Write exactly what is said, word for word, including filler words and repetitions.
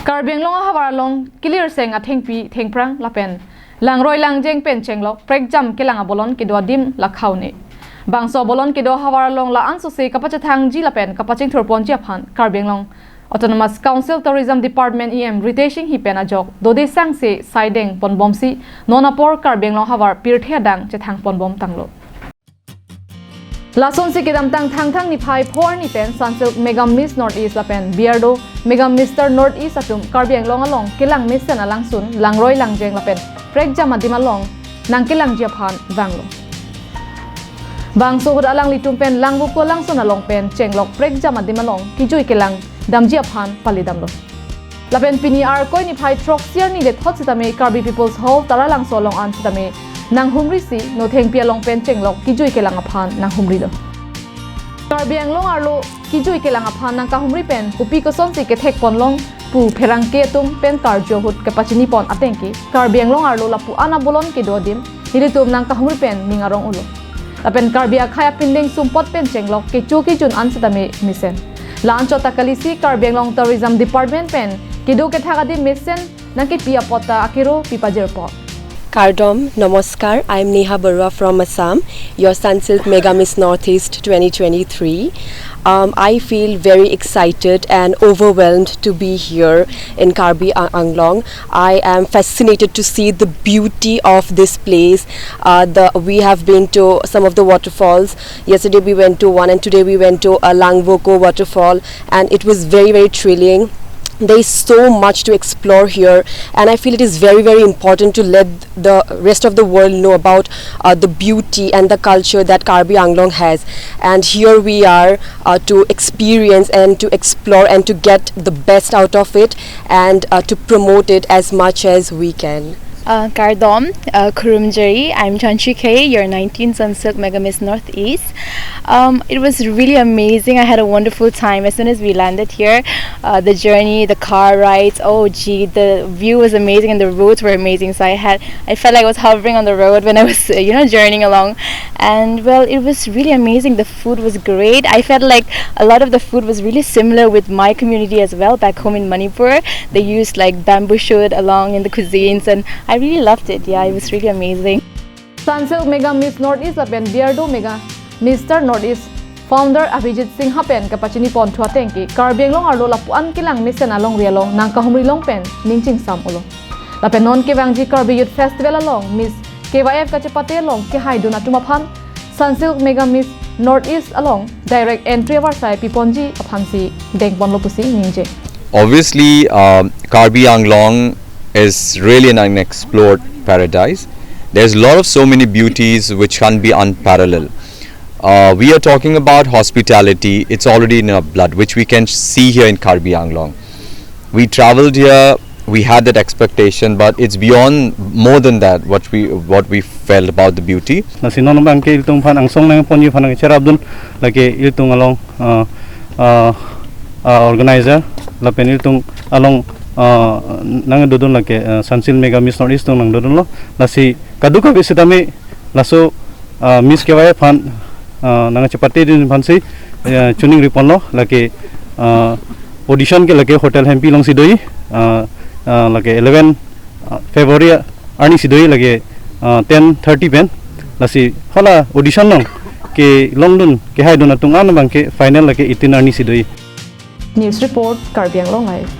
Karbi Anglong ahavar along kilirseng athengpi thengphrang lapen langroi langjeng pen chenglok prekjam kelang abolon kedo adim lakhaune. Bangso abolon kedo ahavar along la-an sose kapachethangji lapen kapachingthurponji aphan Karbi Anglong Autonomous Council Tourism Department E M Ritesh Enghi pen ajok dode sangse saideng ponbomsi non apor Karbi Anglong ahavar pirthe adang chethang ponbom tanglo. Lasonsi kedamtang Thangthang niphai pho arni pen Sunsilk Mega Miss North East lapen Beardo Mega Mister North East atum Karbi Anglong along kelang mesen alangsun langroi langjeng lapen prekjam adim along nangkelangji aphan vanglo. Bangso ahut alanglitum pen Langvoko Langson along pen chenglok prekjam adim along kejui kelang damji aphan palidamlo. Lapen pini Arkoi niphai throksi arni dethot sitame Karbi People's Hall Taralangso along an sitame nanghumrisi nothengpi along pen chenglok kejui kelang aphan nanghumrilo. Karbi Anglong arlo kejui kelang aphan nangkahumri pen kopi kosonsi kethek ponlong pu pherangke atum pen karju ahut kepachini pon atengke Karbi Anglong arlo lapu-an abolon kedo adim nelitum nangkahumri pen ning arong-ulo. Lapen Karbi akhei apindeng sumpot pen chenglok kecho kejun an sitame mesen. La-an chot ta kalisi Karbi Anglong Tourism Department pen kedo kethak adim mesen nangkepi apot ta akero pipajirpo. Kardom, Namaskar. I'm Neha Barua from Assam, your Sunsilk Mega Miss Northeast twenty twenty-three. Um, I feel very excited and overwhelmed to be here in Karbi A-, Anglong. I am fascinated to see the beauty of this place. Uh, the, we have been to some of the waterfalls. Yesterday we went to one, and today we went to a Langvoko waterfall, and it was very, very thrilling. There is so much to explore here, and I feel it is very, very important to let the rest of the world know about, uh, the beauty and the culture that Karbi Anglong has. And here we are, uh, to experience and to explore and to get the best out of it and, uh, to promote it as much as we can. Uh, Kardom, uh, Khurumjari. I'm Chanchi K, your nineteenth Sunsilk Mega Miss Northeast. Um, it was really amazing. I had a wonderful time as soon as we landed here. Uh, the journey, the car rides, oh gee, the view was amazing and the roads were amazing. So I had, I felt like I was hovering on the road when I was, uh, you know, journeying along. And well, it was really amazing. The food was great. I felt like a lot of the food was really similar with my community as well. Back home in Manipur, they used like bamboo shoot along in the cuisines, and I really loved it. Yeah, it was really amazing. Sunsilk Mega Miss Northeast lapen Beardo Mega Mister Northeast founder Abhijit Singha pen kapachini pon thu atengke Karbi Anglong arlo lapu-an kelang mesen alongri along nangkahumri long pen ning chingsam-ulo. Lapen non kevangji Karbi Youth Festival along Miss K Y F kachepate along kehaidun atum aphan Sunsilk Mega Miss Northeast along direct entry avarsai piponji aphansi dengponlo pusi ningje. Obviously, um, Karbi Anglong is really an unexplored paradise. There's a lot of so many beauties which can't be unparalleled. Uh, we are talking about hospitality. It's already in our blood, which we can see here in Karbi Anglong. We traveled here, we had that expectation, but it's beyond, more than that, what we, what we felt about the beauty. Lasi non abangke ilitum aphan angsong nangponji aphan nangcherapdun lake ilitum along, uh, uh, uh, organizer lapen ilitum along, uh, nangdodun lake, uh, Sunsilk Mega Miss Northeast atum nangdodunlo. Lasi kadokave sitame laso, uh, Miss K Y F aphan, uh, nangchepatedun aphansi, uh, choningriponlo lake, uh, audition ke lake Hotel Hempi alongsi do-i, uh, uh, lake eleven, uh, February arnisi do-i lake, uh, ten thirty pen. Lasi hala audition along kelongdun kehaidun atum an abangke final lake eighteen arnisi do-i. News report, Karbi Anglong Live.